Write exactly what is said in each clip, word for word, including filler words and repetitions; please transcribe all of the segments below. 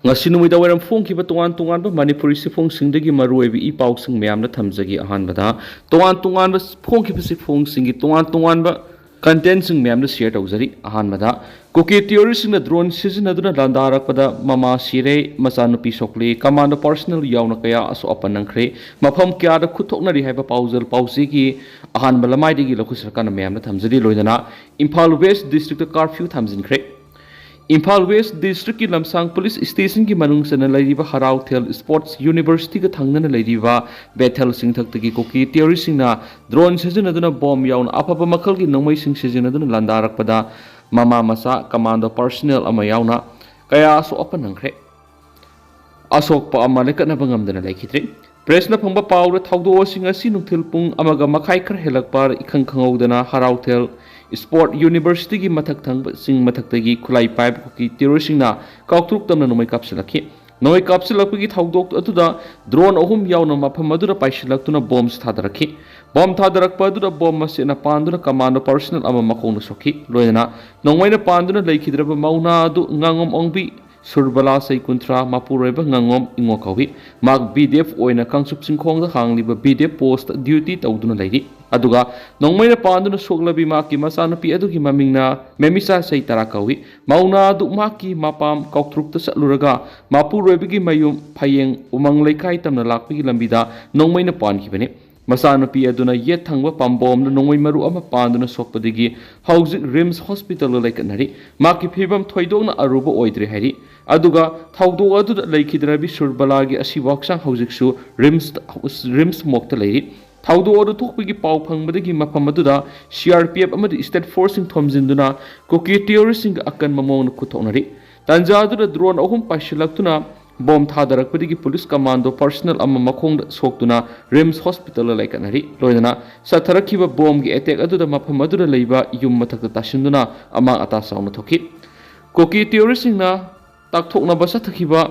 ꯉꯁꯤ ꯅꯨꯃꯤꯗꯥꯡ ꯋꯥꯏꯔꯝ ꯐꯣꯡꯈꯤꯕ ꯇꯣꯉꯥꯟ ꯇꯣꯉꯥꯟꯕ ꯃꯅꯤꯄꯨꯔꯤ ꯆꯦꯐꯣꯡꯁꯤꯡꯗꯒꯤ ꯃꯔꯨꯑꯣꯏꯕ ꯏ ꯄꯥꯎꯁꯤꯡ ꯃꯌꯥꯝꯗ ꯊꯝꯖꯒꯦ꯫ ꯑꯍꯥꯟꯕꯗ, ꯇꯣꯉꯥꯟ ꯇꯣꯉꯥꯟꯕ ꯐꯣꯡꯈꯤꯕ ꯆꯦꯐꯣꯡꯁꯤꯡꯒꯤ ꯇꯣꯉꯥꯟ ꯇꯣꯉꯥꯟꯕ ꯀꯟꯇꯦꯟꯁꯤꯡ ꯃꯌꯥꯝꯗ ꯁꯤꯌꯔ ꯇꯧꯖꯔꯤ꯫ ꯑꯍꯥꯟꯕꯗ, ꯀꯨꯀꯤ ꯇꯦꯔꯣꯔꯤꯁꯁꯤꯡꯅ ꯗ꯭ꯔꯣꯟ ꯁꯤꯖꯤꯟꯅꯗꯨꯅ ꯂꯥꯟꯗꯥꯔꯛꯄꯗ ꯃꯃꯥ ꯁꯤꯔꯦ, ꯃꯆꯥꯅꯨꯄꯤ ꯁꯣꯛꯂꯦ, ꯀꯃꯥꯟꯗꯣ ꯄꯥꯔꯁꯅꯦꯜ ꯌꯥꯎꯅ ꯀꯌꯥ ꯑꯁꯣꯛ ꯑꯄꯟ ꯅꯪꯈ꯭ꯔꯦ, ꯃꯐꯝ ꯀꯌꯥꯗ ꯈꯨꯠꯊꯣꯛꯅꯔꯤ ꯍꯥꯏꯕ ꯄꯥꯎꯖꯦꯜ ꯄꯥꯎꯆꯦꯒꯤ ꯑꯍꯥꯟꯕ ꯂꯃꯥꯏꯗꯒꯤ ꯂꯧꯈꯠꯆꯔꯀꯥꯟꯗ ꯃꯌꯥꯝꯗ ꯊꯝꯖꯔꯤ꯫ ꯂꯣꯏꯅꯅ ꯏꯝꯐꯥꯜ ꯋꯦꯁ ꯗꯤꯁꯇ꯭ꯔꯤꯛꯇ ꯀꯥꯔꯐ꯭ꯌꯨ ꯊꯝꯖꯤꯟꯈ꯭ꯔꯦ꯫ ꯏꯝꯐꯥꯜ ꯋꯦꯁ ꯗꯤꯁꯇ꯭ꯔꯤꯛꯀꯤ ꯂꯝꯁꯥꯡ ꯄꯨꯂꯤꯁ ꯁ꯭ꯇꯦꯁꯟꯒꯤ ꯃꯅꯨꯡ ꯆꯟꯅ ꯂꯩꯔꯤꯕ ꯍꯔꯥꯎꯊꯦꯜ ꯁ꯭ꯄꯣꯔꯠꯁ ꯌꯨꯅꯤꯚꯔꯁꯤꯇꯤꯒ ꯊꯪꯅꯅ ꯂꯩꯔꯤꯕ ꯕꯦꯊꯦꯜ ꯆꯤꯡꯊꯛꯇꯒꯤ ꯀꯨꯀꯤ ꯇꯦꯔꯣꯔꯤꯁꯁꯤꯡꯅ ꯗ꯭ꯔꯣꯟ ꯁꯤꯖꯤꯟꯅꯗꯨꯅ ꯕꯣꯝ ꯌꯥꯎꯅ ꯑꯐꯕ ꯃꯈꯜꯒꯤ ꯅꯣꯡꯃꯩꯁꯤꯡ ꯁꯤꯖꯤꯟꯅꯗꯨꯅ ꯂꯥꯟꯗꯥꯔꯛꯄꯗ ꯃꯃꯥ ꯃꯆꯥ, ꯀꯃꯥꯟꯗꯣ ꯄꯥꯔꯁꯅꯦꯜ ꯑꯃ ꯌꯥꯎꯅ ꯀꯌꯥ ꯑꯁꯣꯛ ꯑꯄꯟ ꯅꯪꯈ꯭ꯔꯦ꯫ ꯑꯁꯣꯛꯄ ꯑꯃ ꯂꯦꯀꯠꯅꯕ ꯉꯝꯗꯅ ꯂꯩꯈꯤꯗ꯭ꯔꯦ꯫ ꯄ꯭ꯔꯦꯁꯅ ꯐꯪꯕ ꯄꯥꯎꯗ ꯊꯧꯗꯣꯛ ꯑꯁꯤ ꯉꯁꯤ ꯅꯨꯡꯊꯤꯜ ꯄꯨꯡ ꯑꯃꯒ ꯃꯈꯥꯏ ꯈꯔ ꯍꯦꯜꯂꯛꯄ ꯏꯈꯪ ꯈꯪꯍꯧꯗꯅ ꯍꯔꯥꯎꯊꯦꯜ ꯁ꯭ꯄꯣꯔꯠ ꯌꯨꯅꯤꯚꯔꯁꯤꯇꯤꯒꯤ ꯃꯊꯛ ꯊꯪꯕ ꯆꯤꯡ ꯃꯊꯛꯇꯒꯤ ꯈꯨꯠꯂꯥꯏ ꯄꯥꯏꯕ ꯀꯨꯀꯤ ꯇꯦꯔꯣꯔꯤꯁꯁꯤꯡꯅ ꯀꯥꯎꯊ꯭ꯔꯨꯛ ꯇꯝꯅ ꯅꯣꯡꯃꯩ ꯀꯥꯞꯁꯤꯜꯂꯛꯈꯤ꯫ ꯅꯣꯡꯃꯩ ꯀꯥꯞꯁꯤꯜꯂꯛꯄꯒꯤ ꯊꯧꯗꯣꯛ ꯑꯗꯨꯗ ꯗ꯭ꯔꯣꯟ ꯑꯍꯨꯝ ꯌꯥꯎꯅ ꯃꯐꯝ ꯑꯗꯨꯗ ꯄꯥꯏꯁꯤꯜꯂꯛꯇꯨꯅ ꯕꯣꯝꯁꯨ ꯊꯥꯗꯔꯛꯈꯤ꯫ ꯕꯣꯝ ꯊꯥꯗꯔꯛꯄ ꯑꯗꯨꯗ ꯕꯣꯝ ꯃꯆꯦꯠꯅ ꯄꯥꯟꯗꯨꯅ ꯀꯃꯥꯟꯗꯣ ꯄꯥꯔꯁꯅꯦꯜ ꯑꯃ ꯃꯈꯣꯡꯗ ꯁꯣꯛꯈꯤ꯫ ꯂꯣꯏꯅꯅ ꯅꯣꯡꯃꯩꯅ ꯄꯥꯟꯗꯨꯅ ꯂꯩꯈꯤꯗ꯭ꯔꯕ ꯃꯧꯅꯥ ꯑꯗꯨ ꯉꯥꯉꯣꯝ ꯑꯣꯡꯕꯤ ꯁꯨꯔꯕꯂꯥ ꯆꯍꯤ ꯀꯨꯟꯊ꯭ꯔꯥ, ꯃꯄꯨꯔꯣꯏꯕ ꯉꯥꯉꯣꯝ ꯏꯉꯣ ꯀꯧꯏ꯫ ꯃꯍꯥꯛ ꯕꯤ ꯗꯤ ꯑꯦꯐ ꯑꯣꯏꯅ ꯀꯥꯡꯆꯨꯞ ꯆꯤꯡꯈꯣꯡꯗ ꯍꯥꯡꯂꯤꯕ B D F post duty ꯇꯧꯗꯨꯅ ꯂꯩꯔꯤ꯫ ꯑꯗꯨꯒ ꯅꯣꯡꯃꯩꯅ ꯄꯥꯟꯗꯨꯅ ꯁꯣꯛꯂꯕꯤ ꯃꯍꯥꯛꯀꯤ ꯃꯆꯥꯅꯨꯄꯤ ꯑꯗꯨꯒꯤ ꯃꯃꯤꯡꯅ ꯃꯦꯃꯤꯆꯥ ꯆꯍꯤ ꯇꯔꯥ ꯀꯧꯏ꯫ ꯃꯧꯅꯥ ꯑꯗꯨ ꯃꯍꯥꯛꯀꯤ ꯃꯄꯥꯝ ꯀꯥꯎꯇ꯭ꯔꯨꯛꯇ ꯆꯠꯂꯨꯔꯒ ꯃꯄꯨꯔꯣꯏꯕꯒꯤ ꯃꯌꯨꯝ ꯐꯌꯦꯡ ꯎꯃꯪ ꯂꯩꯀꯥꯏ ꯇꯝꯅ ꯂꯥꯛꯄꯒꯤ ꯂꯝꯕꯤꯗ ꯅꯣꯡꯃꯩꯅ ꯄꯥꯟꯈꯤꯕꯅꯤ꯫ ꯃꯆꯥꯅꯨꯄꯤ ꯑꯗꯨꯅ ꯌꯦꯠ ꯊꯪꯕ ꯄꯥꯝꯕꯣꯝꯗ ꯅꯣꯡꯃꯩ ꯃꯔꯨ ꯑꯃ ꯄꯥꯟꯗꯨꯅ ꯁꯣꯛꯄꯗꯒꯤ ꯍꯧꯖꯤꯛ ꯔꯤꯝꯁ ꯍꯣꯁꯄꯤꯇꯥꯜꯗ ꯂꯩꯈꯠꯅꯔꯤ꯫ ꯃꯍꯥꯛꯀꯤ ꯐꯤꯕꯝ ꯊꯣꯏꯗꯣꯛꯅ ꯑꯔꯨꯕ ꯑꯣꯏꯗ꯭ꯔꯦ ꯍꯥꯏꯔꯤ꯫ ꯑꯗꯨꯒ ꯊꯧꯗꯣꯛ ꯑꯗꯨꯗ ꯂꯩꯈꯤꯗ꯭ꯔꯕꯤ ꯁꯨꯔꯕꯂꯥꯒꯤ ꯑꯁꯤꯕ ꯍꯛꯆꯥꯡ ꯍꯧꯖꯤꯛꯁꯨ ꯔꯤꯝꯁ, ꯔꯤꯝꯁ ꯃꯣꯛꯇ ꯂꯩꯔꯤ꯫ ꯊꯧꯗꯣꯛ ꯑꯗꯨ ꯊꯣꯛꯄꯒꯤ ꯄꯥꯎ ꯐꯪꯕꯗꯒꯤ ꯃꯐꯝ ꯑꯗꯨꯗ ꯁꯤ ꯑꯥꯔ ꯄꯤ ꯑꯦꯐ ꯑꯃꯗꯤ ꯁ꯭ꯇꯦꯠ ꯐꯣꯔꯁꯁꯤꯡ ꯊꯣꯝꯖꯤꯟꯗꯨꯅ ꯀꯨꯀꯤ ꯇꯦꯔꯣꯔꯤꯁꯁꯤꯡꯒ ꯑꯀꯟꯕ ꯃꯑꯣꯡꯗ ꯈꯨꯠꯊꯣꯛꯅꯔꯤ꯫ ꯇꯥꯟꯖꯥ ꯑꯗꯨꯗ ꯗ꯭ꯔꯣꯟ ꯑꯍꯨꯝ ꯄꯥꯏꯁꯤꯜꯂꯛꯇꯨꯅ ꯕꯣꯝ ꯊꯥꯗꯔꯛꯄꯗꯒꯤ ꯄꯨꯂꯤꯁ ꯀꯃꯥꯟꯗꯣ ꯄꯥꯔꯁꯅꯦꯜ ꯑꯃ ꯃꯈꯣꯡꯗ ꯁꯣꯛꯇꯨꯅ ꯔꯤꯝꯁ ꯍꯣꯁꯄꯤꯇꯥꯜꯗ ꯂꯩꯈꯠꯅꯔꯤ꯫ ꯂꯣꯏꯅꯅ ꯆꯠꯊꯔꯛꯈꯤꯕ ꯕꯣꯝꯒꯤ ꯑꯦꯇꯦꯛ ꯑꯗꯨꯗ ꯃꯐꯝ ꯑꯗꯨꯗ ꯂꯩꯕ ꯌꯨꯝ ꯃꯊꯛꯇ ꯇꯥꯁꯤꯟꯗꯨꯅ ꯑꯃꯥꯡ ꯑꯇꯥ ꯆꯥꯎꯅ ꯊꯣꯛꯈꯤ꯫ ꯀꯨꯀꯤ ꯇꯦꯔꯣꯔꯤꯁꯁꯤꯡꯅ ꯇꯥꯛꯊꯣꯛꯅꯕ ꯆꯠꯊꯈꯤꯕ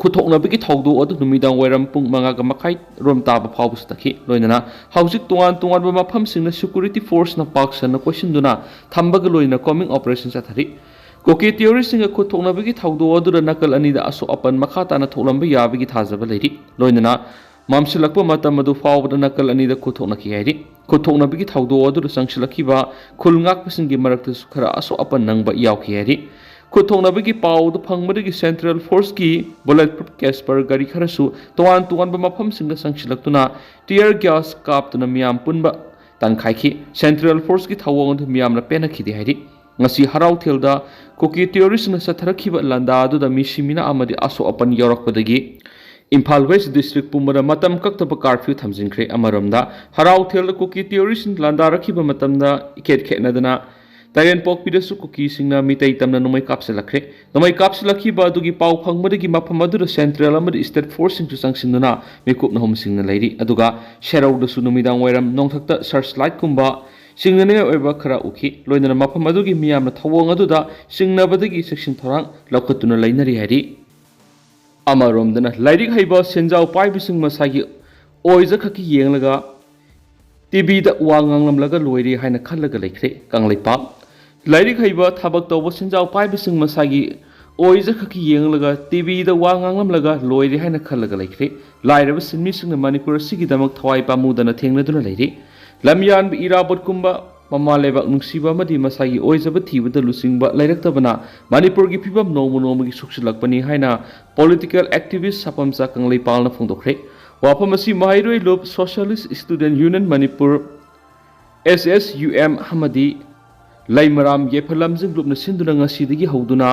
ꯈꯨꯠꯊꯣꯛꯅꯕꯒꯤ ꯊꯧꯗꯣꯛ ꯑꯗꯨ ꯅꯨꯃꯤꯗꯥꯡ ꯋꯥꯏꯔꯝ ꯄꯨꯡ ꯃꯉꯥꯒ ꯃꯈꯥꯏ ꯔꯣꯝ ꯇꯥꯕ ꯐꯥꯎꯕ ꯆꯠꯊꯈꯤ꯫ ꯂꯣꯏꯅꯅ ꯍꯧꯖꯤꯛ ꯇꯣꯉꯥꯟ ꯇꯣꯉꯥꯟꯕ ꯃꯐꯝꯁꯤꯡꯗ ꯁꯦꯀ꯭ꯌꯨꯔꯤꯇꯤ ꯐꯣꯔꯁꯅ ꯄꯥꯛ ꯁꯟꯅ ꯀꯣꯏꯁꯤꯟꯗꯨꯅ ꯊꯝꯕꯒ ꯂꯣꯏꯅꯅ ꯀꯣꯝꯕꯤꯡ ꯑꯣꯄꯔꯦꯁꯟ ꯆꯠꯊꯔꯤ꯫ ꯀꯨꯀꯤ ꯇꯦꯔꯣꯔꯤꯁꯁꯤꯡꯒ ꯈꯨꯠ ꯊꯣꯛꯅꯕꯒꯤ ꯊꯧꯗꯣꯛ ꯑꯗꯨꯗ ꯅꯥꯀꯜ ꯑꯅꯤꯗ ꯑꯁꯣꯛ ꯑꯄꯟ ꯃꯈꯥ ꯇꯥꯅ ꯊꯣꯛꯂꯝꯕ ꯌꯥꯕꯒꯤ ꯊꯥꯖꯕ ꯂꯩꯔꯤ꯫ ꯂꯣꯏꯅꯅ ꯃꯝꯁꯤꯜꯂꯛꯄ ꯃꯇꯝ ꯑꯗꯨ ꯐꯥꯎꯕꯗ ꯅꯥꯀꯜ ꯑꯅꯤꯗ ꯈꯨꯠ ꯊꯣꯛꯅꯈꯤ ꯍꯥꯏꯔꯤ꯫ ꯈꯨꯠ ꯊꯣꯛꯅꯕꯒꯤ ꯊꯧꯗꯣꯛ ꯑꯗꯨꯗ ꯆꯪꯁꯤꯜꯂꯛꯈꯤꯕ ꯈꯨꯜ ꯉꯥꯛꯄꯁꯤꯡꯒꯤ ꯃꯔꯛꯇꯁꯨ ꯈꯔ ꯑꯁꯣꯛ ꯑꯄꯟ ꯅꯪꯕ ꯌꯥꯎꯈꯤ ꯍꯥꯏꯔꯤ꯫ ꯈꯨꯠ ꯊꯣꯛꯅꯕꯒꯤ ꯄꯥꯎ ꯑꯗꯨ ꯐꯪꯕꯗꯒꯤ ꯁꯦꯟꯇ꯭ꯔꯦꯜ ꯐꯣꯔꯁꯀꯤ ꯕꯨꯂꯦꯠ ꯄ꯭ꯔꯨꯐ ꯀꯦꯁꯄꯔ ꯒꯥꯔꯤ ꯈꯔꯁꯨ ꯇꯣꯉꯥꯟ ꯇꯣꯉꯥꯟꯕ ꯃꯐꯝꯁꯤꯡꯗ ꯆꯪꯁꯤꯜꯂꯛꯇꯨꯅ ꯇꯤꯌꯔ ꯒ꯭ꯌꯥꯁ ꯀꯥꯞꯇꯨꯅ ꯃꯤꯌꯥꯝ ꯄꯨꯟꯕ ꯇꯥꯟꯈꯥꯏꯈꯤ꯫ ꯁꯦꯟꯇ꯭ꯔꯦꯜ ꯐꯣꯔꯁꯀꯤ ꯊꯧꯑꯣꯡ ꯑꯗꯨ ꯃꯤꯌꯥꯝꯅ ꯄꯦꯟꯅꯈꯤꯗꯦ ꯍꯥꯏꯔꯤ꯫ ꯉꯁꯤ ꯍꯔꯥꯎꯊꯦꯜꯗ ꯀꯨꯀꯤ ꯇꯦꯔꯣꯔꯤꯁꯅ ꯆꯠꯊꯔꯛꯈꯤꯕ ꯂꯥꯟꯗꯥ ꯑꯗꯨꯗ ꯃꯤꯁꯤ ꯃꯤꯅꯥ ꯑꯃꯗꯤ ꯑꯁꯣꯛ ꯑꯄꯟ ꯌꯥꯎꯔꯛꯄꯗꯒꯤ ꯏꯝꯐꯥꯜ ꯋꯦꯁ ꯗꯤꯁꯇ꯭ꯔꯤꯛ ꯄꯨꯝꯕꯗ ꯃꯇꯝ ꯀꯛꯇꯕ ꯀꯥꯔꯐ꯭ꯌꯨ ꯊꯝꯖꯤꯟꯈ꯭ꯔꯦ꯫ ꯑꯃꯔꯣꯝꯗ, ꯍꯔꯥꯎꯊꯦꯜꯗ ꯀꯨꯀꯤ ꯇꯦꯔꯣꯔꯤꯁꯁꯤꯡ ꯂꯥꯟꯗꯥꯔꯛꯈꯤꯕ ꯃꯇꯝꯗ ꯏꯈꯦꯠ ꯈꯦꯠꯅꯗꯅ ꯇꯔꯦꯟꯄꯣꯛꯄꯤꯗꯁꯨ ꯀꯨꯀꯤꯁꯤꯡꯅ ꯃꯤꯇꯩ ꯇꯝꯅ ꯅꯣꯡꯃꯩ ꯀꯥꯞꯁꯤꯜꯂꯛꯈ꯭ꯔꯦ꯫ ꯅꯣꯡꯃꯩ ꯀꯥꯞꯁꯤꯜꯂꯛꯈꯤꯕ ꯑꯗꯨꯒꯤ ꯄꯥꯎ ꯐꯪꯕꯗꯒꯤ ꯃꯐꯝ ꯑꯗꯨꯗ ꯁꯦꯟꯇ꯭ꯔꯦꯜ ꯑꯃꯗꯤ ꯁ꯭ꯇꯦꯠ ꯐꯣꯔꯁꯁꯤꯡꯁꯨ ꯆꯪꯁꯤꯟꯗꯨꯅ ꯃꯤꯀꯨꯞ ꯅꯍꯨꯝꯁꯤꯡꯅ ꯂꯩꯔꯤ꯫ ꯑꯗꯨꯒ ꯁꯦꯔꯧꯗꯁꯨ ꯅꯨꯃꯤꯗꯥꯡ ꯋꯥꯏꯔꯝ ꯅꯣꯡꯊꯛꯇ ꯁꯔꯆ ꯂꯥꯏꯠꯀꯨꯝꯕ ꯆꯤꯡꯅꯅꯤꯡꯉꯥꯏ ꯑꯣꯏꯕ ꯈꯔ ꯎꯈꯤ꯫ ꯂꯣꯏꯅꯅ ꯃꯐꯝ ꯑꯗꯨꯒꯤ ꯃꯤꯌꯥꯝꯅ ꯊꯧꯑꯣꯡ ꯑꯗꯨꯗ ꯆꯤꯡꯅꯕꯗꯒꯤ ꯆꯦꯛꯁꯤꯟ ꯊꯧꯔꯥꯡ ꯂꯧꯈꯠꯇꯨꯅ ꯂꯩꯅꯔꯤ ꯍꯥꯏꯔꯤ꯫ ꯑꯃꯔꯣꯝꯗꯅ, ꯂꯥꯏꯔꯤꯛ ꯍꯩꯕ ꯁꯦꯟꯖꯥꯎ ꯄꯥꯏꯕꯁꯤꯡ ꯃꯁꯥꯒꯤ ꯑꯣꯏꯖꯈꯛꯀꯤ ꯌꯦꯡꯂꯒ ꯇꯤꯚꯤꯗ ꯋꯥ ꯉꯥꯡꯂꯝꯂꯒ ꯂꯣꯏꯔꯦ ꯍꯥꯏꯅ ꯈꯜꯂꯒ ꯂꯩꯈ꯭ꯔꯦ ꯀꯪꯂꯩꯄꯥꯛ꯫ ꯂꯥꯏꯔꯤꯛ ꯍꯩꯕ, ꯊꯕꯛ ꯇꯧꯕ ꯁꯦꯟꯖꯥꯎ ꯄꯥꯏꯕꯁꯤꯡ ꯃꯁꯥꯒꯤ ꯑꯣꯏꯖꯈꯛꯀꯤ ꯌꯦꯡꯂꯒ ꯇꯤꯚꯤꯗ ꯋꯥ ꯉꯥꯡꯂꯝꯂꯒ ꯂꯣꯏꯔꯦ ꯍꯥꯏꯅ ꯈꯜꯂꯒ ꯂꯩꯈ꯭ꯔꯦ꯫ ꯂꯥꯏꯔꯕ ꯁꯤꯟꯃꯤꯁꯤꯡꯅ ꯃꯅꯤꯄꯨꯔ ꯑꯁꯤꯒꯤꯗꯃꯛ ꯊꯋꯥꯏ ꯄꯥꯝꯃꯨꯗꯅ ꯊꯦꯡꯅꯗꯨꯅ ꯂꯩꯔꯤ꯫ ꯂꯝꯌꯥꯟꯕ ꯏꯔꯥꯕꯣꯠꯀꯨꯝꯕ ꯃꯃꯥ ꯂꯩꯕꯥꯛ ꯅꯨꯡꯁꯤꯕ ꯑꯃꯗꯤ ꯃꯁꯥꯒꯤ ꯑꯣꯏꯖꯕ ꯊꯤꯕꯗ ꯂꯨꯆꯤꯡꯕ ꯂꯩꯔꯛꯇꯕꯅ ꯃꯅꯤꯄꯨꯔꯒꯤ ꯐꯤꯕꯝ ꯅꯣꯡꯃ ꯅꯣꯡꯃꯒꯤ ꯁꯣꯛꯆꯤꯜꯂꯛꯄꯅꯤ ꯍꯥꯏꯅ ꯄꯣꯂꯤꯇꯤꯀꯦꯜ ꯑꯦꯛꯇꯤꯚꯤꯁ ꯁꯥꯄꯝꯆꯥ ꯀꯪꯂꯩꯄꯥꯜꯅ ꯐꯣꯡꯗꯣꯛꯈ꯭ꯔꯦ꯫ ꯋꯥꯐꯝ ꯑꯁꯤ ꯃꯍꯩꯔꯣꯏ ꯂꯨꯞ, ꯁꯣꯁꯤꯌꯦꯂꯤꯁ ꯁ꯭ꯇꯨꯗꯦꯟꯠ ꯌꯨꯅꯤꯌꯟ ꯃꯅꯤꯄꯨꯔ, ꯑꯦꯁ ꯑꯦꯁ ꯌꯨ ꯑꯦꯝ ꯑꯃꯗꯤ ꯂꯩꯃꯔꯥꯝ ꯌꯥꯏꯐ ꯂꯝꯖꯤꯡ ꯒ꯭ꯔꯨꯞꯅ ꯁꯤꯟꯗꯨꯅ ꯉꯁꯤꯗꯒꯤ ꯍꯧꯗꯨꯅ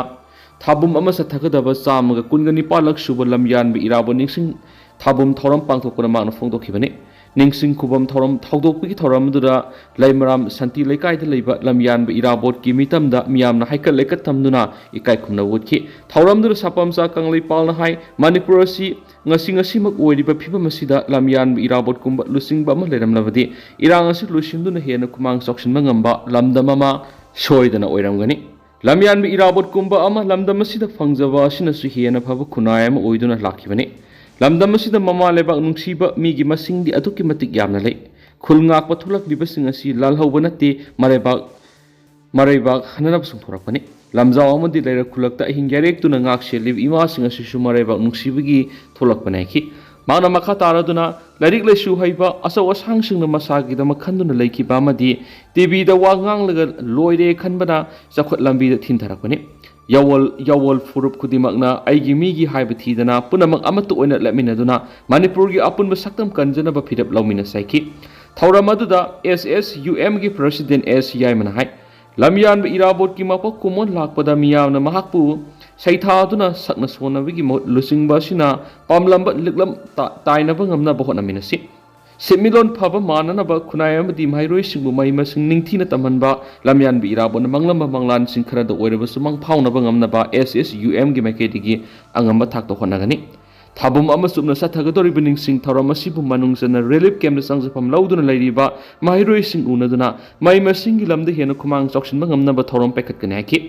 ꯊꯥꯕꯨꯝ ꯑꯃ ꯆꯠꯊꯒꯗꯕ ꯆꯥꯝꯃꯒ ꯀꯨꯟꯒ ꯅꯤꯄꯥꯜꯂꯛ ꯁꯨꯕ ꯂꯝꯌꯥꯟꯕ ꯏꯔꯥꯕꯣꯠ ꯅꯤꯡꯁꯤꯡ ꯊꯥꯕꯨꯝ ꯊꯧꯔꯝ ꯄꯥꯡꯊꯣꯛꯄꯅ ꯃꯥꯡꯅ ꯐꯣꯡꯗꯣꯛꯈꯤꯕꯅꯤ꯫ ꯅꯤꯡꯁꯤꯡ ꯈꯨꯕꯝ ꯊꯧꯔꯝ ꯍꯧꯗꯣꯛꯄꯒꯤ ꯊꯧꯔꯝ ꯑꯗꯨꯗ ꯂꯩꯃꯔꯥꯝ ꯁꯥꯟꯇꯤ ꯂꯩꯀꯥꯏꯗ ꯂꯩꯕ ꯂꯝꯌꯥꯟꯕ ꯏꯔꯥꯕꯣꯠꯀꯤ ꯃꯤꯇꯝꯗ ꯃꯤꯌꯥꯝꯅ ꯍꯩꯀꯠ ꯂꯩꯀꯠ ꯇꯝꯗꯨꯅ ꯏꯀꯥꯏ ꯈꯨꯝꯅꯕ ꯎꯠꯈꯤ꯫ ꯊꯧꯔꯝꯗꯨꯗ ꯁꯥꯄꯝꯆꯥ ꯀꯪꯂꯩꯄꯥꯜꯅ ꯍꯥꯏ, ꯃꯅꯤꯄꯨꯔ ꯑꯁꯤ ꯉꯁꯤ ꯉꯁꯤꯃꯛ ꯑꯣꯏꯔꯤꯕ ꯐꯤꯕꯝ ꯑꯁꯤꯗ ꯂꯝꯌꯥꯟꯕ ꯏꯔꯥꯕꯣꯠꯀꯨꯝꯕ ꯂꯨꯆꯤꯡꯕ ꯑꯃ ꯂꯩꯔꯝꯂꯕꯗꯤ ꯏꯔꯥꯡ ꯑꯁꯤ ꯂꯣꯏꯁꯤꯟꯗꯨꯅ ꯍꯦꯟꯅ ꯈꯨꯃꯥꯡ ꯆꯥꯎꯁꯤꯟꯕ ꯉꯝꯕ ꯂꯝꯗꯝ ꯑꯃ ꯁꯣꯏꯗꯅ ꯑꯣꯏꯔꯝꯒꯅꯤ꯫ ꯂꯝꯌꯥꯟꯕ ꯏꯔꯥꯕꯣꯠꯀꯨꯝꯕ ꯑꯃ ꯂꯝꯗꯝ ꯑꯁꯤꯗ ꯐꯪꯖꯕ ꯑꯁꯤꯅꯁꯨ ꯍꯦꯟꯅ ꯐꯕ ꯈꯨꯟꯅꯥꯏ ꯑꯃ ꯑꯣꯏꯗꯨꯅ ꯂꯥꯛꯈꯤꯕꯅꯤ꯫ ꯂꯝꯗꯝ ꯑꯁꯤꯗ ꯃꯃꯥ ꯂꯩꯕꯥꯛ ꯅꯨꯡꯁꯤꯕ ꯃꯤꯒꯤ ꯃꯁꯤꯡꯗꯤ ꯑꯗꯨꯛꯀꯤ ꯃꯇꯤꯛ ꯌꯥꯝꯅ ꯂꯩ꯫ ꯈꯨꯜ ꯉꯥꯛꯄ ꯊꯣꯛꯂꯛꯂꯤꯕꯁꯤꯡ ꯑꯁꯤ ꯂꯥꯜꯍꯧꯕ ꯅꯠꯇꯦ, ꯃꯔꯩꯕꯥꯛ ꯃꯔꯩꯕꯥꯛ ꯍꯟꯅꯅꯕ ꯆꯣꯡꯊꯣꯔꯛꯄꯅꯤ꯫ ꯂꯝꯖꯥꯎ ꯑꯃꯗꯤ ꯂꯩꯔꯛ ꯈꯨꯜꯂꯛꯇ ꯑꯍꯤꯡ ꯌꯥꯔꯦꯛꯇꯨꯅ ꯉꯥꯛ ꯁꯦꯜꯂꯤꯕ ꯏꯃꯥꯁꯤꯡ ꯑꯁꯤꯁꯨ ꯃꯔꯩꯕꯥꯛ ꯅꯨꯡꯁꯤꯕꯒꯤ ꯊꯣꯛꯂꯛꯄꯅꯦ ꯍꯥꯏꯈꯤ꯫ ꯃꯍꯥꯛꯅ ꯃꯈꯥ ꯇꯥꯔꯗꯨꯅ, ꯂꯥꯏꯔꯤꯛ ꯂꯥꯏꯁꯨ ꯍꯩꯕ ꯑꯆꯧ ꯑꯁꯥꯡꯁꯤꯡꯅ ꯃꯁꯥꯒꯤꯗꯃꯛ ꯈꯟꯗꯨꯅ ꯂꯩꯈꯤꯕ ꯑꯃꯗꯤ ꯇꯤꯚꯤꯗ ꯋꯥ ꯉꯥꯡꯂꯒ ꯂꯣꯏꯔꯦ ꯈꯟꯕꯅ ꯆꯥꯎꯈꯠ ꯂꯝꯕꯤꯗ ꯊꯤꯟꯊꯔꯛꯄꯅꯤ꯫ ꯌꯥꯋꯣꯜ ꯌꯥꯋꯣꯜ ꯐꯨꯔꯨꯞ ꯈꯨꯗꯤꯡꯃꯛꯅ ꯑꯩꯒꯤ ꯃꯤꯒꯤ ꯍꯥꯏꯕ ꯊꯤꯗꯅ ꯄꯨꯝꯅꯃꯛ ꯑꯃꯠꯇ ꯑꯣꯏꯅ ꯂꯦꯞꯃꯤꯟꯅꯗꯨꯅ ꯃꯅꯤꯄꯨꯔꯒꯤ ꯑꯄꯨꯟꯕ ꯁꯛꯇꯝ ꯀꯟꯖꯅꯕ ꯐꯤꯔꯦꯞ ꯂꯧꯃꯤꯟꯅꯁꯤ ꯍꯥꯏꯈꯤ꯫ ꯊꯧꯔꯝ ꯑꯗꯨꯗ ꯑꯦꯁ ꯑꯦꯁ ꯌꯨ ꯑꯦꯝꯒꯤ ꯄ꯭ꯔꯁꯤꯗꯦꯟ ꯑꯦꯁ ꯌꯥꯏꯃꯅ ꯍꯥꯏ, ꯂꯝꯌꯥꯟꯕ ꯏꯔꯥꯕꯣꯠꯀꯤ ꯃꯄꯣꯛ ꯀꯨꯝꯑꯣꯟ ꯂꯥꯛꯄꯗ ꯃꯤꯌꯥꯝꯅ ꯃꯍꯥꯛꯄꯨ ꯁꯩꯊꯥꯗꯨꯅ ꯁꯛꯅ ꯁꯣꯟꯅꯕꯒꯤ ꯃꯍꯨꯠ ꯂꯨꯆꯤꯡꯕ ꯑꯁꯤꯅ ꯄꯥꯝꯂꯝꯕ ꯂꯤꯛꯂꯝ ꯇ-, ꯇꯥꯏꯅꯕ ꯉꯝꯅꯕ ꯍꯣꯠꯅꯃꯤꯟꯅꯁꯤ꯫ ꯁꯦꯟꯃꯤꯠꯂꯣꯟ ꯐꯕ ꯃꯥꯟꯅꯅꯕ ꯈꯨꯟꯅꯥꯏ ꯑꯃꯗꯤ ꯃꯍꯩꯔꯣꯏꯁꯤꯡꯕꯨ ꯃꯍꯩ ꯃꯁꯤꯡ ꯅꯤꯡꯊꯤꯅ ꯇꯝꯍꯟꯕ, ꯂꯝꯌꯥꯟꯕ ꯏꯔꯥꯕꯣꯠꯅ ꯃꯪꯂꯝꯕ ꯃꯪꯂꯥꯟꯁꯤꯡ ꯈꯔꯗ ꯑꯣꯏꯔꯕꯁꯨ ꯃꯪ ꯐꯥꯎꯅꯕ ꯉꯝꯅꯕ ꯑꯦꯁ ꯑꯦꯁ ꯌꯨ ꯑꯦꯝꯒꯤ ꯃꯥꯏꯀꯩꯗꯒꯤ ꯑꯉꯝꯕ ꯊꯥꯛꯇ ꯍꯣꯠꯅꯒꯅꯤ꯫ ꯊꯥꯕꯨꯝ ꯑꯃ ꯆꯨꯞꯅ ꯆꯠꯊꯒꯗꯧꯔꯤꯕ ꯅꯤꯡꯁꯤꯡ ꯊꯧꯔꯝ ꯑꯁꯤꯕꯨ ꯃꯅꯨꯡ ꯆꯟꯅ ꯔꯤꯂꯤꯐ ꯀꯦꯝꯞꯇ ꯆꯪꯖꯐꯝ ꯂꯧꯗꯨꯅ ꯂꯩꯔꯤꯕ ꯃꯍꯩꯔꯣꯏꯁꯤꯡ ꯎꯅꯗꯨꯅ ꯃꯍꯩ ꯃꯁꯤꯡꯒꯤ ꯂꯝꯗ ꯍꯦꯟꯅ ꯈꯨꯃꯥꯡ ꯆꯥꯎꯁꯤꯟꯕ ꯉꯝꯅꯕ ꯊꯧꯔꯝ ꯄꯥꯏꯈꯠꯀꯅꯤ ꯍꯥꯏꯈꯤ꯫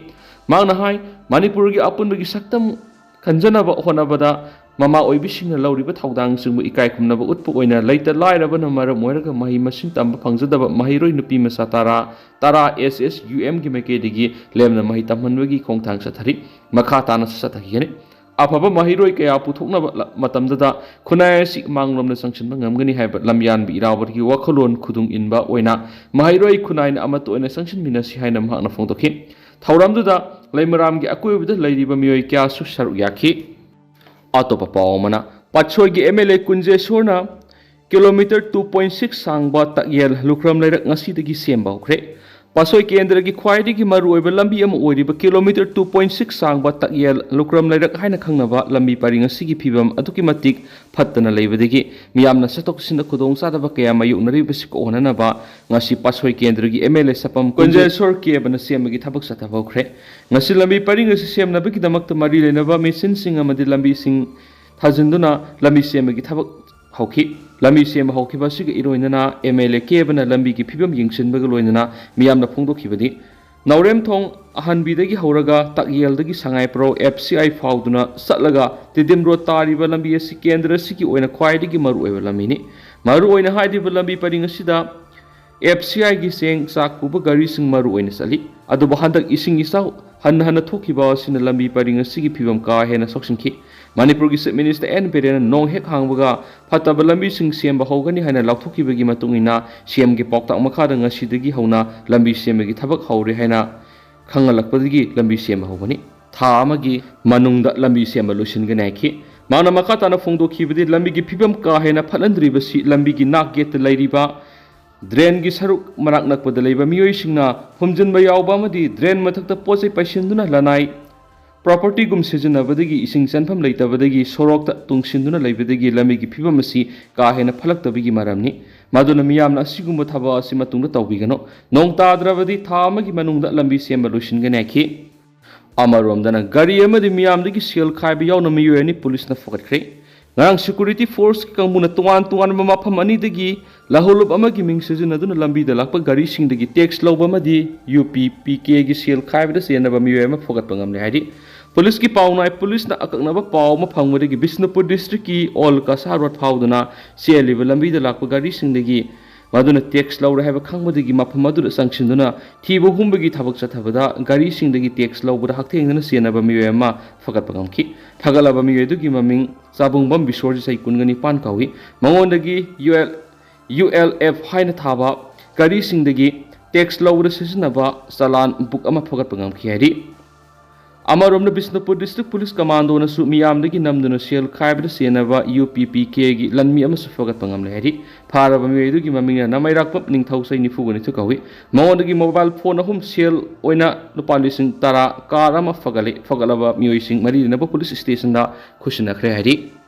ꯃꯍꯥꯛꯅ ꯍꯥꯏ, ꯃꯅꯤꯄꯨꯔꯒꯤ ꯑꯄꯨꯟꯕꯒꯤ ꯁꯛꯇꯝ ꯈꯟꯖꯅꯕ ꯍꯣꯠꯅꯕꯗ ꯃꯃꯥ ꯑꯣꯏꯕꯤꯁꯤꯡꯅ ꯂꯧꯔꯤꯕ ꯊꯧꯗꯥꯡꯁꯤꯡꯕꯨ ꯏꯀꯥꯏ ꯈꯨꯝꯅꯕ ꯎꯠꯄ ꯑꯣꯏꯅ ꯂꯩꯇ ꯂꯥꯏꯔꯕꯅ ꯃꯔꯝ ꯑꯣꯏꯔꯒ ꯃꯍꯩ ꯃꯁꯤꯡ ꯇꯝꯕ ꯐꯪꯖꯗꯕ ꯃꯍꯩꯔꯣꯏ ꯅꯨꯄꯤ ꯃꯆꯥ ꯇꯔꯥ, ꯇꯔꯥ ꯑꯦꯁ ꯑꯦꯁ ꯌꯨ ꯑꯦꯝꯒꯤ ꯃꯥꯏꯀꯩꯗꯒꯤ ꯂꯦꯝꯅ ꯃꯍꯩ ꯇꯝꯍꯟꯕꯒꯤ ꯈꯣꯡꯊꯥꯡ ꯆꯠꯊꯔꯤ꯫ ꯃꯈꯥ ꯇꯥꯅꯁꯨ ꯆꯠꯊꯈꯤꯒꯅꯤ꯫ ꯑꯐꯕ ꯃꯍꯩꯔꯣꯏ ꯀꯌꯥ ꯄꯨꯊꯣꯛꯅꯕ ꯂ-, ꯃꯇꯝꯗꯗ ꯈꯨꯟꯅꯥꯏ ꯑꯁꯤ ꯃꯥꯡꯂꯣꯝꯗ ꯆꯪꯁꯤꯟꯕ ꯉꯝꯒꯅꯤ ꯍꯥꯏꯕ ꯂꯝꯌꯥꯟꯕꯤ ꯏꯔꯥꯕꯣꯠꯀꯤ ꯋꯥꯈꯜꯂꯣꯟ ꯈꯨꯗꯨꯡ ꯏꯟꯕ ꯑꯣꯏꯅ ꯃꯍꯩꯔꯣꯏ ꯈꯨꯟꯅꯥꯏꯅ ꯑꯃꯠꯇ ꯑꯣꯏꯅ ꯆꯪꯁꯤꯟꯃꯤꯟꯅꯁꯤ ꯍꯥꯏꯅ ꯃꯍꯥꯛꯅ ꯐꯣꯡꯗꯣꯛꯈꯤ꯫ ꯊꯧꯔꯝꯗꯨꯗ ꯂꯩꯃꯔꯥꯝꯒꯤ ꯑꯀꯣꯏꯕꯗ ꯂꯩꯔꯤꯕ ꯃꯤꯑꯣꯏ ꯀꯌꯥꯁꯨ ꯁꯔꯨꯛ ꯌꯥꯈꯤ꯫ ꯑꯇꯣꯞꯄ ꯄꯥꯎ ꯑꯃꯅ, ꯄꯥꯠꯁꯣꯏꯒꯤ ꯑꯦꯝ ꯑꯦꯜ ꯑꯦ ꯀꯨꯟꯖꯦꯁꯣꯔꯅ ꯀꯤꯂꯣꯃꯤꯇꯔ ꯇꯨ ꯄꯣꯏꯟ ꯁꯤꯛꯁ ꯁꯥꯡꯕ ꯇꯛꯌꯦꯜ ꯂꯨꯈ꯭ꯔꯝ ꯂꯩꯔꯛ ꯉꯁꯤꯗꯒꯤ ꯁꯦꯝꯕ ꯍꯧꯈ꯭ꯔꯦ꯫ ꯄꯥꯠꯁꯣꯏ ꯀꯦꯟꯗ꯭ꯔꯒꯤ ꯈ꯭ꯋꯥꯏꯗꯒꯤ ꯃꯔꯨꯑꯣꯏꯕ ꯂꯝꯕꯤ ꯑꯃ ꯑꯣꯏꯔꯤꯕ ꯀꯤꯂꯣꯃꯤꯇꯔ ꯇꯨ ꯄꯣꯏꯟ ꯁꯤꯛꯁ ꯁꯥꯡꯕ ꯇꯛꯌꯦꯜ ꯂꯨꯈ꯭ꯔꯝ ꯂꯩꯔꯛ ꯍꯥꯏꯅ ꯈꯪꯅꯕ ꯂꯝꯕꯤ ꯄꯔꯤꯡ ꯑꯁꯤꯒꯤ ꯐꯤꯕꯝ ꯑꯗꯨꯛꯀꯤ ꯃꯇꯤꯛ ꯐꯠꯇꯅ ꯂꯩꯕꯗꯒꯤ ꯃꯤꯌꯥꯝꯅ ꯆꯠꯊꯣꯛ ꯆꯠꯁꯤꯟꯗ ꯈꯨꯗꯣꯡꯆꯥꯗꯕ ꯀꯌꯥ ꯃꯥꯌꯣꯛꯅꯔꯤꯕꯁꯤ ꯀꯣꯛꯍꯟꯅꯅꯕ ꯉꯁꯤ ꯄꯥꯠꯁꯣꯏ ꯀꯦꯟꯗ꯭ꯔꯒꯤ ꯑꯦꯝ ꯑꯦꯜ ꯑꯦ ꯁꯄꯝ ꯀꯨꯟꯖꯦꯁꯣꯔ ꯀꯦꯕꯅ ꯁꯦꯝꯕꯒꯤ ꯊꯕꯛ ꯆꯠꯊꯕ ꯍꯧꯈ꯭ꯔꯦ꯫ ꯉꯁꯤ ꯂꯝꯕꯤ ꯄꯔꯤꯡ ꯑꯁꯤ ꯁꯦꯝꯅꯕꯒꯤꯗꯃꯛꯇ ꯃꯔꯤ ꯂꯩꯅꯕ ꯃꯦꯆꯤꯟꯁꯤꯡ ꯑꯃꯗꯤ ꯂꯝꯕꯤꯁꯤꯡ ꯊꯥꯖꯤꯟꯗꯨꯅ ꯂꯝꯕꯤ ꯁꯦꯝꯕꯒꯤ ꯊꯕꯛ ꯍꯧꯈꯤ꯫ ꯂꯝꯕꯤ ꯁꯦꯝꯕ ꯍꯧꯈꯤꯕ ꯑꯁꯤꯒ ꯏꯔꯣꯏꯅꯅ ꯑꯦꯝ ꯑꯦꯜ ꯑꯦ ꯀꯦꯕꯅ ꯂꯝꯕꯤꯒꯤ ꯐꯤꯕꯝ ꯌꯦꯡꯁꯤꯟꯕꯒ ꯂꯣꯏꯅꯅ ꯃꯤꯌꯥꯝꯅ ꯐꯣꯡꯗꯣꯛꯈꯤꯕꯗꯤ, ꯅꯥꯎꯔꯦꯝꯊꯣꯡ ꯑꯍꯟꯕꯤꯗꯒꯤ ꯍꯧꯔꯒ ꯇꯛꯌꯦꯜꯗꯒꯤ ꯁꯉꯥꯏꯄ꯭ꯔꯧ ꯑꯦꯐ ꯁꯤ ꯑꯥꯏ ꯐꯥꯎꯗꯨꯅ ꯆꯠꯂꯒ ꯇꯤꯗꯤꯝ ꯔꯣꯗ ꯇꯥꯔꯤꯕ ꯂꯝꯕꯤ ꯑꯁꯤ ꯀꯦꯟꯗ꯭ꯔ ꯑꯁꯤꯒꯤ ꯑꯣꯏꯅ ꯈ꯭ꯋꯥꯏꯗꯒꯤ ꯃꯔꯨꯑꯣꯏꯕ ꯂꯝꯕꯤꯅꯤ꯫ ꯃꯔꯨꯑꯣꯏꯅ ꯍꯥꯏꯔꯤꯕ ꯂꯝꯕꯤ ꯄꯔꯤꯡ ꯑꯁꯤꯗ ꯑꯦꯐ ꯁꯤ ꯑꯥꯏꯒꯤ ꯆꯦꯡ ꯆꯥꯛ ꯄꯨꯕ ꯒꯥꯔꯤꯁꯤꯡ ꯃꯔꯨ ꯑꯣꯏꯅ ꯆꯠꯂꯤ꯫ ꯑꯗꯨꯕꯨ ꯍꯟꯗꯛ ꯏꯁꯤꯡ ꯏꯆꯥꯎ ꯍꯟꯅ ꯍꯟꯅ ꯊꯣꯛꯈꯤꯕ ꯑꯁꯤꯅ ꯂꯝꯕꯤ ꯄꯔꯤꯡ ꯑꯁꯤꯒꯤ ꯐꯤꯕꯝ ꯀꯥ ꯍꯦꯟꯅ ꯁꯣꯛꯆꯤꯟꯈꯤ꯫ ꯃꯅꯤꯄꯨꯔꯒꯤ Chief Minister ꯑꯦꯟ ꯕꯤꯔꯦꯟꯅ ꯅꯣꯡ ꯍꯦꯛ ꯍꯥꯡꯕꯒ ꯐꯠꯇꯕ ꯂꯝꯕꯤꯁꯤꯡ ꯁꯦꯝꯕ ꯍꯧꯒꯅꯤ ꯍꯥꯏꯅ ꯂꯥꯎꯊꯣꯛꯈꯤꯕꯒꯤ ꯃꯇꯨꯡ ꯏꯟꯅ ꯁꯤ ꯑꯦꯝꯒꯤ ꯄꯥꯎꯇꯥꯛ ꯃꯈꯥꯗ ꯉꯁꯤꯗꯒꯤ ꯍꯧꯅ ꯂꯝꯕꯤ ꯁꯦꯝꯕꯒꯤ ꯊꯕꯛ ꯍꯧꯔꯦ ꯍꯥꯏꯅ ꯈꯪꯍꯜꯂꯛꯄꯗꯒꯤ ꯂꯝꯕꯤ ꯁꯦꯝꯕ ꯍꯧꯕꯅꯤ꯫ ꯊꯥ ꯑꯃꯒꯤ ꯃꯅꯨꯡꯗ ꯂꯝꯕꯤ ꯁꯦꯝꯕ ꯂꯣꯏꯁꯤꯟꯒꯅꯤ ꯍꯥꯏꯈꯤ꯫ ꯃꯥꯅ ꯃꯈꯥ ꯇꯥꯅ ꯐꯣꯡꯗꯣꯛꯈꯤꯕꯗꯤ ꯂꯝꯕꯤꯒꯤ ꯐꯤꯕꯝ ꯀꯥ ꯍꯦꯟꯅ ꯐꯠꯍꯟꯗ꯭ꯔꯤꯕꯁꯤ ꯂꯝꯕꯤꯒꯤ ꯅꯥꯛ ꯌꯦꯠꯇ ꯂꯩꯔꯤꯕ ꯗ꯭ꯔꯦꯟꯒꯤ ꯁꯔꯨꯛ ꯃꯅꯥꯛ ꯅꯛꯄꯗ ꯂꯩꯕ ꯃꯤꯑꯣꯏꯁꯤꯡꯅ ꯐꯨꯝꯖꯤꯟꯕ ꯌꯥꯎꯕ ꯑꯃꯗꯤ ꯗ꯭ꯔꯦꯟ ꯃꯊꯛꯇ ꯄꯣꯠ ꯆꯩ ꯄꯩꯁꯤꯟꯗꯨꯅ ꯂꯅꯥꯏ ꯄ꯭ꯔꯣꯄꯔꯇꯤꯒꯨꯝ ꯁꯤꯖꯤꯟꯅꯕꯗꯒꯤ ꯏꯁꯤꯡ ꯆꯦꯟꯐꯝ ꯂꯩꯇꯕꯗꯒꯤ ꯁꯣꯔꯣꯛꯇ ꯇꯨꯡꯁꯤꯟꯗꯨꯅ ꯂꯩꯕꯗꯒꯤ ꯂꯝꯕꯤꯒꯤ ꯐꯤꯕꯝ ꯑꯁꯤ ꯀꯥ ꯍꯦꯟꯅ ꯐꯠꯂꯛꯇꯕꯒꯤ ꯃꯔꯝꯅꯤ꯫ ꯃꯗꯨꯅ ꯃꯤꯌꯥꯝꯅ ꯑꯁꯤꯒꯨꯝꯕ ꯊꯕꯛ ꯑꯁꯤ ꯃꯇꯨꯡꯗ ꯇꯧꯕꯤꯒꯅꯨ꯫ ꯅꯣꯡ ꯇꯥꯗ꯭ꯔꯕꯗꯤ ꯊꯥ ꯑꯃꯒꯤ ꯃꯅꯨꯡꯗ ꯂꯝꯕꯤ ꯁꯦꯝꯕ ꯂꯣꯏꯁꯤꯟꯒꯅꯤ ꯍꯥꯏꯈꯤ꯫ ꯑꯃꯔꯣꯝꯗꯅ ꯒꯥꯔꯤ ꯑꯃꯗꯤ ꯃꯤꯌꯥꯝꯗꯒꯤ ꯁꯦꯜ ꯈꯥꯏꯕ ꯌꯥꯎꯅ ꯃꯤꯑꯣꯏ ꯑꯅꯤ ꯄꯨꯂꯤꯁꯅ ꯐꯒꯠꯈ꯭ꯔꯦ꯫ ꯉꯔꯥꯡ ꯁꯦꯀ꯭ꯌꯨꯔꯤꯇꯤ ꯐꯣꯔꯁꯀꯤ ꯀꯥꯡꯕꯨꯅ ꯇꯣꯉꯥꯟ ꯇꯣꯉꯥꯟꯕ ꯃꯐꯝ ꯑꯅꯤꯗꯒꯤ ꯂꯍꯧꯂꯨꯞ ꯑꯃꯒꯤ ꯃꯤꯡ ꯁꯤꯖꯤꯟꯅꯗꯨꯅ ꯂꯝꯕꯤꯗ ꯂꯥꯛꯄ ꯒꯥꯔꯤꯁꯤꯡꯗꯒꯤ ꯇꯦꯛꯁ ꯂꯧꯕ ꯑꯃꯗꯤ ꯌꯨ ꯄꯤ ꯄꯤ ꯀꯦꯒꯤ ꯁꯦꯜ ꯈꯥꯏꯕꯗ ꯆꯦꯟꯅꯕ ꯃꯤꯑꯣꯏ ꯑꯃ ꯐꯒꯠꯄ ꯉꯝꯂꯦ ꯍꯥꯏꯔꯤ꯫ ꯄꯨꯂꯤꯁꯀꯤ ꯄꯥꯎ ꯅꯥꯏ꯫ ꯄꯨꯂꯤꯁꯅ ꯑꯀꯛꯅꯕ ꯄꯥꯎ ꯑꯃ ꯐꯪꯕꯗꯒꯤ ꯕꯤꯁꯅꯨꯄꯨꯔ ꯗꯤꯁꯇ꯭ꯔꯤꯛꯀꯤ ꯑꯣꯜ ꯀꯁꯥ ꯔꯣꯗ ꯐꯥꯎꯗꯨꯅ ꯆꯦꯜꯂꯤꯕ ꯂꯝꯕꯤꯗ ꯂꯥꯛꯄ ꯒꯥꯔꯤꯁꯤꯡꯗꯒꯤ ꯃꯗꯨꯅ ꯇꯦꯛꯁ ꯂꯧꯔꯦ ꯍꯥꯏꯕ ꯈꯪꯕꯗꯒꯤ ꯃꯐꯝ ꯑꯗꯨꯗ ꯆꯪꯁꯤꯟꯗꯨꯅ ꯊꯤꯕ ꯍꯨꯝꯕꯒꯤ ꯊꯕꯛ ꯆꯠꯊꯕꯗ ꯒꯥꯔꯤꯁꯤꯡꯗꯒꯤ ꯇꯦꯛꯁ ꯂꯧꯕꯗ ꯍꯛꯊꯦꯡꯅꯅ ꯆꯦꯟꯅꯕ ꯃꯤꯑꯣꯏ ꯑꯃ ꯐꯒꯠꯄ ꯉꯝꯈꯤ꯫ ꯐꯒꯠꯂꯕ ꯃꯤꯑꯣꯏ ꯑꯗꯨꯒꯤ ꯃꯃꯤꯡ ꯆꯥꯕꯨꯡꯕꯝ ꯕꯤꯁꯣꯔꯖꯤꯠ, ꯆꯍꯤ ꯀꯨꯟꯒ ꯅꯤꯄꯥꯟ ꯀꯧꯏ꯫ ꯃꯉꯣꯟꯗꯒꯤ U L, U L F ꯍꯥꯏꯅ ꯊꯥꯕ ꯒꯥꯔꯤꯁꯤꯡꯗꯒꯤ ꯇꯦꯛꯁ ꯂꯧꯕꯗ ꯁꯤꯖꯤꯟꯅꯕ ꯆꯂꯥꯟ ꯕꯨꯛ ꯑꯃ ꯐꯒꯠꯄ ꯉꯝꯈꯤ ꯍꯥꯏꯔꯤ꯫ ꯑꯃꯔꯣꯝꯗ ꯕꯤꯁꯅꯨꯄꯨꯔ ꯗꯤꯁꯇ꯭ꯔꯤꯛ ꯄꯨꯂꯤꯁ ꯀꯃꯥꯟꯗꯣꯅꯁꯨ ꯃꯤꯌꯥꯝꯗꯒꯤ ꯅꯝꯗꯨꯅ ꯁꯦꯜ ꯈꯥꯏꯕꯗ ꯆꯦꯟꯅꯕ ꯌꯨ ꯄꯤ ꯄꯤ ꯀꯦꯒꯤ ꯂꯟꯃꯤ ꯑꯃꯁꯨ ꯐꯒꯠꯄ ꯉꯝꯂꯦ ꯍꯥꯏꯔꯤ꯫ ꯐꯥꯔꯕ ꯃꯤꯑꯣꯏ ꯑꯗꯨꯒꯤ ꯃꯃꯤꯡꯅ ꯅꯃꯩꯔꯥꯛꯄꯝ ꯅꯤꯡꯊꯧ, ꯆꯍꯤ ꯅꯤꯐꯨꯒ ꯅꯤꯊꯣꯏ ꯀꯧꯏ꯫ ꯃꯉꯣꯟꯗꯒꯤ ꯃꯣꯕꯥꯏꯜ ꯐꯣꯟ ꯑꯍꯨꯝ, ꯁꯦꯜ ꯑꯣꯏꯅ ꯂꯨꯄꯥ ꯂꯤꯁꯤꯡ ꯇꯔꯥ, ꯀꯥꯔ ꯑꯃ ꯐꯒꯠꯂꯤ꯫ ꯐꯒꯠꯂꯕ ꯃꯤꯑꯣꯏꯁꯤꯡ ꯃꯔꯤ ꯂꯩꯅꯕ ꯄꯨꯂꯤꯁ ꯁ꯭ꯇꯦꯁꯟꯗ ꯈꯨꯠꯁꯤꯟꯅꯈ꯭ꯔꯦ ꯍꯥꯏꯔꯤ꯫